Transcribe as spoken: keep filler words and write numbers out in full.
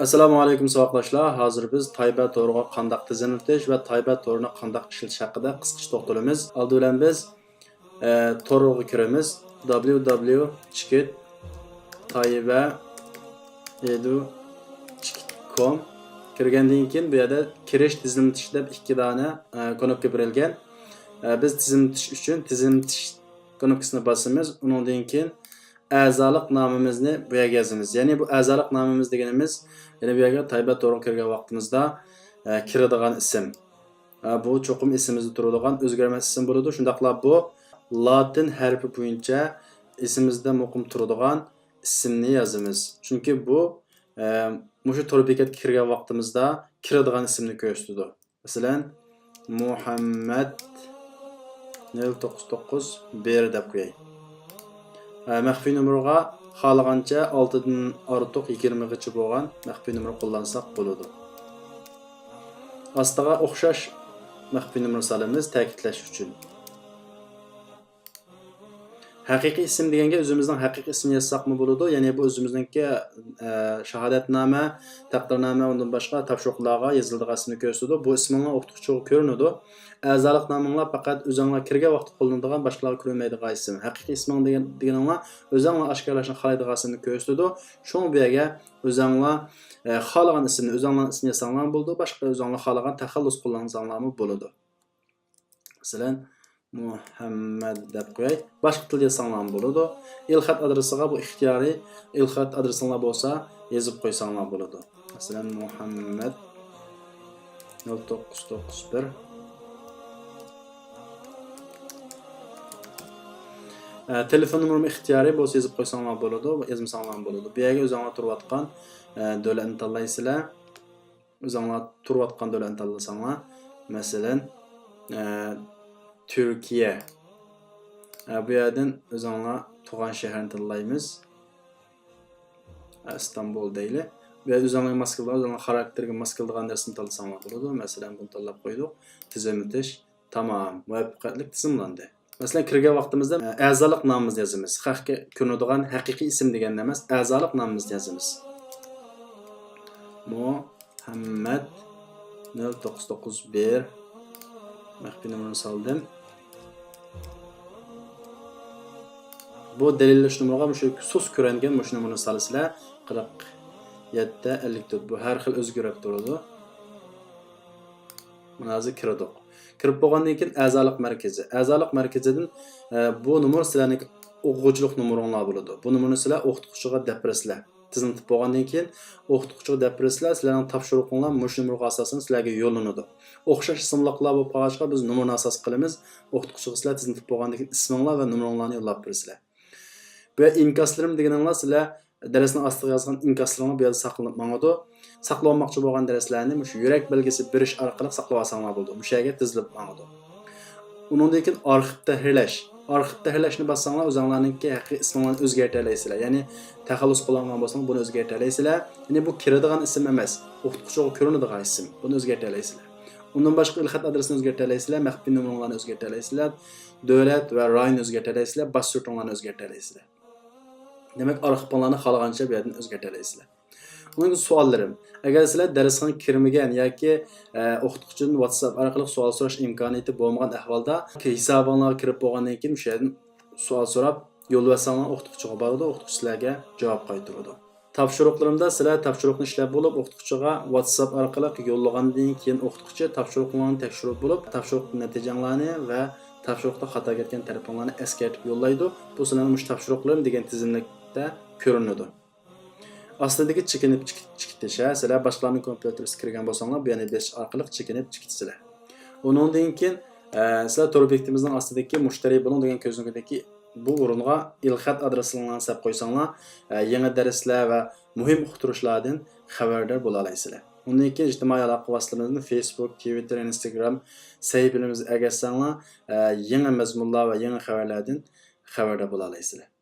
ئەسسالامۇ ئەلەيكۇم ساۋاقداشلار. ھازىر بىز تايبا تورىغا قانداق تىزىملىتىش ۋە تايبا تورىنى قانداق ئىشلىتىش ھەققىدە قىسقىچە توختىلىمىز. ئالدى بىلەن بىز، ئە، تورغا كىرىمىز. دابليۇ دابليۇ چېكىت تايبا ئېدۇ چېكىت كوم. كىرگەندىن كېيىن بۇ يەردە كىرىش، تىزىملىتىش دەپ ئىككى دانە، ئە، كنوپكا بېرىلگەن. ئە، بىز تىزىملىتىش ئۈچۈن تىزىملىتىش كنوپكىسىنى باسىمىز. ئۇنىڭدىن كېيىن ئەزالىق نامىمىزنى بۇ يەرگە يازىمىز. يەنى بۇ ئەزالىق نامىمىز دېگىنىمىز، يەنى بۇ يەرگە تايبا تورغا كىرگەن ۋاقتىمىزدا، ئە، كىرىدىغان ئىسىم. ئە، بۇ چوقۇم ئېسىمىزدە تۇرىدىغان ئۆزگەرمەس ئىسىم بولىدۇ. شۇنداقلا بۇ لاتىن ھەرپى بويىچە ئېسىمىزدە مۇقىم تۇرىدىغان ئىسىمنى يازىمىز. چۈنكى بۇ، ئە، مۇشۇ تور بېكەتكە كىرگەن ۋاقتىمىزدا كىرىدىغان ئىسىمنى كۆرسىتىدۇ. مەسىلەن، مۇھەممەد نۆل توققۇز توققۇز بىر دەپ قوياي. ھە، مەخپىي نومۇرغا خالىغانچە ئالتىدىن ئارتۇق يىگىرمىغىچە بولغان مەخپىي نومۇر قوللانساق بولىدۇ. ئاستىغا ئوخشاش مەخپىي نومۇر سالىمىز، تەكىتلەش ئۈچۈن. ھەقىقىي ئىسىم دېگەنگە ئۆزىمىزنىڭ ھەقىقىي ئىسمىنى يازساقمۇ بولىدۇ. يەنى بۇ ئۆزىمىزنىڭكى، ئە، شاھادەتنامە، تەقدىرنامە، ئۇندىن باشقا تاپشۇرۇقلارغا يېزىلىدىغان ئىسىمنى كۆرسىتىدۇ. بۇ ئىسمىڭلار ئوقۇتقۇچىغا كۆرۈنىدۇ. ئەزالىق نامىڭلار پەقەت ئۆزۈڭلار كىرگەن ۋاقىتتا قوللىنىدىغان، باشقىلارغا كۆرۈنمەيدىغان ئىسىم. ھەقىقىي ئىسمىڭ دېگەن، دېگىنىڭلار ئۆزۈڭلار ئاشكارىلاشنى خالايدىغان ئىسىمنى كۆرسىتىدۇ. شۇڭا بۇ يەرگە ئۆزۈڭلار، ئە، خالىغان ئىسىمنى، ئۆزۈڭلارنىڭ ئىسمىنى يازساڭلارمۇ بولىدۇ، باشقا ئۆزۈڭلار خالىغان تەخەللۇس قوللانساڭلارمۇ بولىدۇ. مەسىلەن، مۇھەممەد دەپ قوياي. باشقا تىلدا يازساڭلارمۇ بولىدۇ. ئېلخەت ئادرېسىغا بۇ ئىختىيارىي. ئېلخەت ئادرېسىڭلار بولسا يېزىپ قويساڭلار بولىدۇ. مەسىلەن، مۇھەممەد نۆل توققۇز توققۇز بىر. ئە، تېلېفون نومۇرۇم ئىختىيارىي، بولسا يېزىپ قويساڭلار بولىدۇ، يازمىساڭلارمۇ بولىدۇ. بۇ يەرگە ئۆزۈڭلار تۇرۇۋاتقان، ئە، دۆلەتنى تاللايسىلەر. ئۆزۈڭلار تۇرۇۋاتقان دۆلەتنى تاللىساڭلار، مەسىلەن، ئە، تۈركىيە. ئە، بۇ يەردىن ئۆزۈڭلار تۇغان شەھەرنى تاللايمىز. ئە، ئىستانبۇل دەيلى. بۇ يەردە ئۆزۈڭلارغا ماس كېلىدىغان، ئۆزۈڭلار خاراكتېرىگە ماس كېلىدىغان نەرسىنى تاللىساڭلار بولىدۇ. مەسىلەن، بۇنى تاللاپ قويدۇق. تىزىملىتىش. تامام، مۇۋەپپەقىيەتلىك تىزىملاندى. مەسىلەن، كىرگەن ۋاقتىمىزدا، ئە، ئەزالىق نامىمىزنى يازىمىز. خەققە كۆرۈنىدىغان ھەقىقىي ئىسىم دېگەننى ئەمەس، ئەزالىق نامىمىزنى يازىمىز. مۇھەممەد نۆل توققۇز توققۇز بىر. مەخپىي نومۇرنى سالدىم. بۇ دەلىللەش نومۇرىغا مۇشۇ سۇس كۆرۈنگەن مۇشۇ نومۇرنى سالىسىلەر. قىرىق يەتتە ئەللىك تۆت. بۇ ھەر خىل ئۆزگىرىپ تۇرىدۇ. مانا ھازىر كىردۇق. كىرىپ بولغاندىن كېيىن ئەزالىق مەركىزى. ئەزالىق مەركىزىدىن، ئە، بۇ نومۇر سىلەرنىڭ ئوقۇغۇچىلىق نومۇرۇڭلار بولىدۇ. بۇ نومۇرنى سىلەر ئوقۇتقۇچىغا دەپ بېرىسىلەر. تىزىملىتىپ بولغاندىن كېيىن ئوقۇتقۇچىغا دەپ بېرىسىلەر، سىلەرنىڭ تاپشۇرۇقۇڭلار مۇشۇ نومۇرغا ئاساسەن سىلەرگە يوللىنىدۇ. ئوخشاش ئىسىملىقلار بولۇپ قالغاچقا بىز نومۇرنى ئاساس قىلىمىز، ئوقۇتقۇچىغا سىلەر تىزىملىتىپ بولغاندىن كېيىن ئىسمىڭلار ۋە نومۇرۇڭلارنى يوللاپ بېرىسىلەر. بۇ يەر ئىنكاسلىرىم دېگىنىڭلار سىلەر دەرسنىڭ ئاستىغا يازغان ئىنكاسلىرىڭلار بۇ يەردە ساقلىنىپ ماڭىدۇ. ساقلىۋالماقچى بولغان دەرسلەرنى مۇشۇ يۈرەك بەلگىسى بېرىش ئارقىلىق ساقلىۋالساڭلار بولىدۇ. مۇشۇ يەرگە تىزىلىپ ماڭىدۇ. ئۇنىڭدىن كېيىن ئارخىپ تەھرىرلەش. ئارخىپ تەھرىرلەشنى باسساڭلار ئۆزۈڭلارنىڭكى ھەقىقىي ئىسمىڭلارنى ئۆزگەرتەلەيسىلەر. يەنى تەخەللۇس قوللانغان بولساڭ بۇنى ئۆزگەرتەلەيسىلەر. يەنى بۇ كىرىدىغان ئىسىم ئەمەس، ئوقۇتقۇچىغا كۆرۈنىدىغان ئىسىم. بۇنى ئۆزگەرتەلەيسىلەر. ئۇندىن باشقا ئېلخەت ئادرېسىنى ئۆزگەرتەلەيسىلەر، مەخپىي نومۇرۇڭلارنى ئۆزگەرتەلەيسىلەر، دۆلەت ۋە رايوننى ئۆزگەرتەلەيسىلەر، باش سۈرىتىڭلارنى ئۆزگەرتەلەيسىلەر. دېمەك، ئارخىپىڭلارنى خالىغانچە بۇ يەردىن ئۆزگەرتەلەيسىلەر. ئۇنىڭ كېيىن سوئاللىرىم. ئەگەر سىلەر دەرسخانىغا كىرمىگەن ياكى، ئە، ئوقۇتقۇچىدىن ۋاتساپ ئارقىلىق سوئال سوراش ئىمكانىيىتى بولمىغان ئەھۋالدا، ھېسابىڭلارغا كىرىپ بولغاندىن كېيىن مۇشۇ يەردىن سوئال سوراپ يوللىۋەتسەڭلار ئوقۇتقۇچىغا بارىدۇ، ئوقۇتقۇچى سىلەرگە جاۋاب قايتۇرىدۇ. تاپشۇرۇقلىرىمدا سىلەر تاپشۇرۇقنى ئىشلەپ بولۇپ ئوقۇتقۇچىغا ۋاتساپ ئارقىلىق يوللىغاندىن كېيىن ئوقۇتقۇچى تاپشۇرۇقلىرىڭلارنى تەكشۈرۈپ بولۇپ تاپشۇرۇق نەتىجەڭلارنى ۋە تاپشۇرۇقتا خاتا كەتكەن تەرىپىڭلارنى ئەسكەرتىپ يوللايدۇ. بۇ سىلەرنىڭ مۇشۇ تاپشۇرۇقلىرىم دېگەن تىزىملىكتە كۆرۈنىدۇ. ئاستىدىكى چېكىنىپ چېكىت-، چېكىتىش، ھە، سىلەر باشقىلارنىڭ كومپيۇتېرىغا كىرگەن بولساڭلار، بۇ يەرنى بېسىش ئارقىلىق چېكىنىپ چېكىتىسىلەر. ئۇنىڭدىن كېيىن، ئە، سىلەر تور بېكىتىمىزنىڭ ئاستىدىكى مۇشتەرى بولۇڭ دېگەن كۆزنىكىدىكى بۇ ئورۇنغا ئېلخەت ئادرېسىڭلارنى سەپ قويساڭلار، ئە، يېڭى دەرسلەر ۋە مۇھىم ئۇقتۇرۇشلاردىن خەۋەردار بولالايسىلەر. ئۇندىن كېيىن ئىجتىمائىي ئالاقە ۋاسىتىلىرىمىزدىن فېيسبۇك، تىۋىتتېر، ئىنستاگرام سەھىپىلىرىمىزگە ئەگەشسەڭلار، ئە، يېڭى مەزمۇنلار ۋە يېڭى خەۋەرلەردىن خەۋەردار بولالايسىلەر.